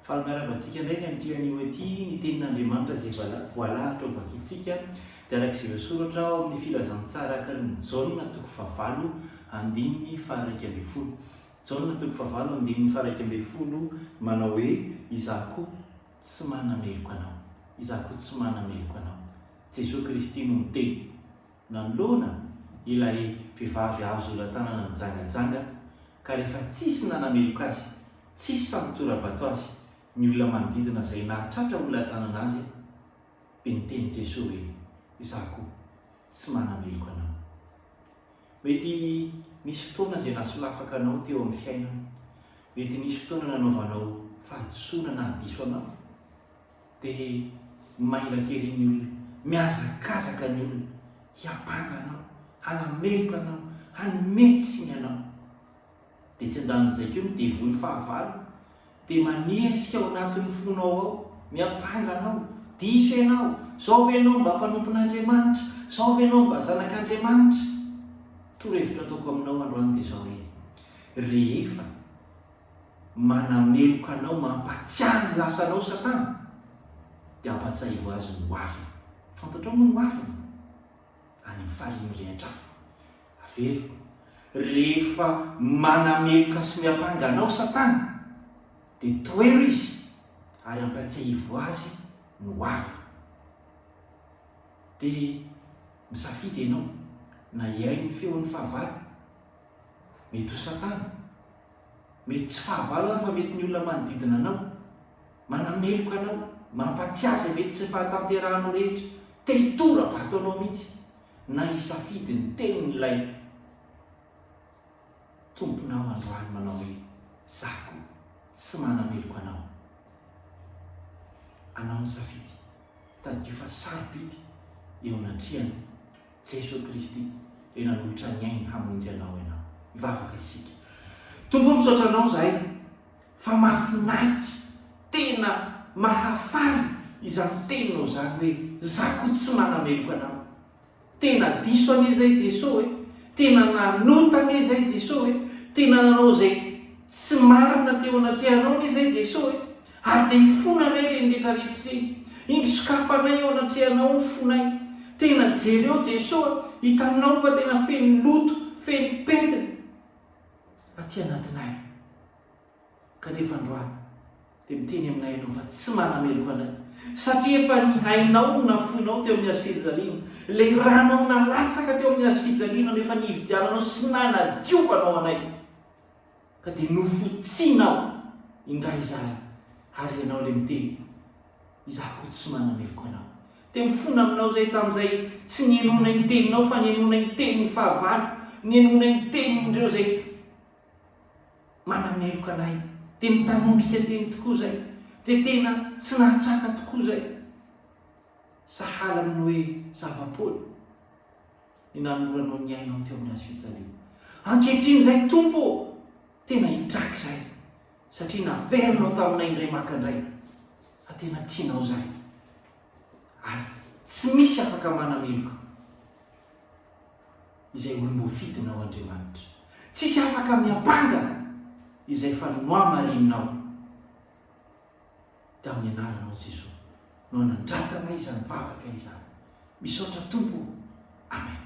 Faly miarahaba antsika indray ny amin'ity anio ity, ny tenin'Andriamanitra izay voalahatra ho vakintsika dia araka izay voasoratra ao amin'ny Filazantsara araka ny Jaona toko fahavalo andininy faha-11. Jaona toko fahavalo andininy faha-11 manao hoe, Izaho koa tsy manameloka anao. Izaho koa tsy manameloka anao. Jesoa Kristy no niteny. Nanoloana ilay vehivavy azo ola-tanana nijangajanga ka rehefa tsisy nanameloka azy, tsisy sahy nitora-bato azy, ny olona manodidina izay nahatratra ola-tanana azy dia niteny Jesoa hoe, Izaho koa tsy manameloka anao. Mety nisy fotoana izay nahasolafaka anao teo amin'ny fiainana, mety nisy fotoana nanaovanao fahadisoana nahadiso anao, Dia mailaka ery ny olona, mihazakazaka ny olona hiampanga anao, hanameloka anao, hanome tsiny anao. Dia tsy andanin'izay koa ny devoly fahavalo dia manesika ao anatin'ny fonao ao, miampanga anao, diso ianao, zao ve ianao mba mpanompon'Andriamanitra, zao ve ianao mba zanak'Andriamanitra. Torohevitra ataoko aminao androany dia izao hoe, rehefa manameloka anao mampatsiahy ny lasanao satana dia ampatsiahivo azy ny hoaviny. Fantatrao moa ny hoaviny? Any amin'ny farihy mirehitra afo. Averiko, rehefa manameloka sy miampanga anao satana dia tohero izy ary ampatsiahivo azy ny hoaviny. Dia misafidy ianao na hihaino ny feon'ny fahavalo, mety ho satana, Mety tsy fahavalo ary fa mety ny olona manodidina anao, manameloka anao, mampatsiahy izay mety tsy fahatanterahanao rehetra, te hitora-bato anao mihitsy, na hisafidy ny tenin'ilay Tomponao androany manao hoe, Za koa tsy manameloka anao. Anao ny safidy. Tadidio fa sarobidy eo anatrehan'i Jesoa Kristy ilay nanolotra ny ainy hamonjy anao ianao. Hivavaka isika. Tompo o misaotra anao izahay fa mahafinaritra, tena mahafaly izany teninao izany hoe za koa tsy manameloka anao. Tena diso anie zay Jeso e! Tena nanota anie zay Jeso e! Tena nanao izay tsy marina teo anatrehanao anie zay Jeso e! Ary dia hifona anay ireny rehetra rehetra ireny. Indro sokafanay eo anatrehanao ny fonay. Tena jereo Jeso a! Hitanao fa tena feno loto, feno pentina aty anatinay. Kanefa androany dia miteny aminay Ianao fa tsy manameloka anay, satria efa nihainao ny nafoinao teo amin'ny hazofijaliana. Ilay ranao nalatsaka teo amin'ny hazofijaliana no efa nividiananao sy nanadiovanao anay. Ka dia nofotsianao indray izahay, ary Ianao ilay miteny, Izaho koa tsy manameloka anao. Dia mifona aminao izahay tamin'izay tsy nihenoanay ny teninao fa nihenoanay ny tenin'ny fahavalo, nihenoanay ny tenin'ireo izay manameloka anay. Dia nitanondrika teny tokoa izahay. Dia tena tsy nahatraka tokoa izahay. Sahala amin'ny hoe zava-poana. ny nanoloranao ny ainao teo amin'ny hazo fijaliana. Ankehitriny izay Tompo ô, tena hitraka izahay, satria naverinao taminay indray maka indray fa tena tianao izahay, ary tsy misy afaka manameloka izay olom-boafidinao Andriamanitra. Tsisy afaka miampanga izay efa nohamarininao. Dia amin'ny anaranao Jesoa no anandratana izany vavaka izany. Misaotra Tompo o. Amen.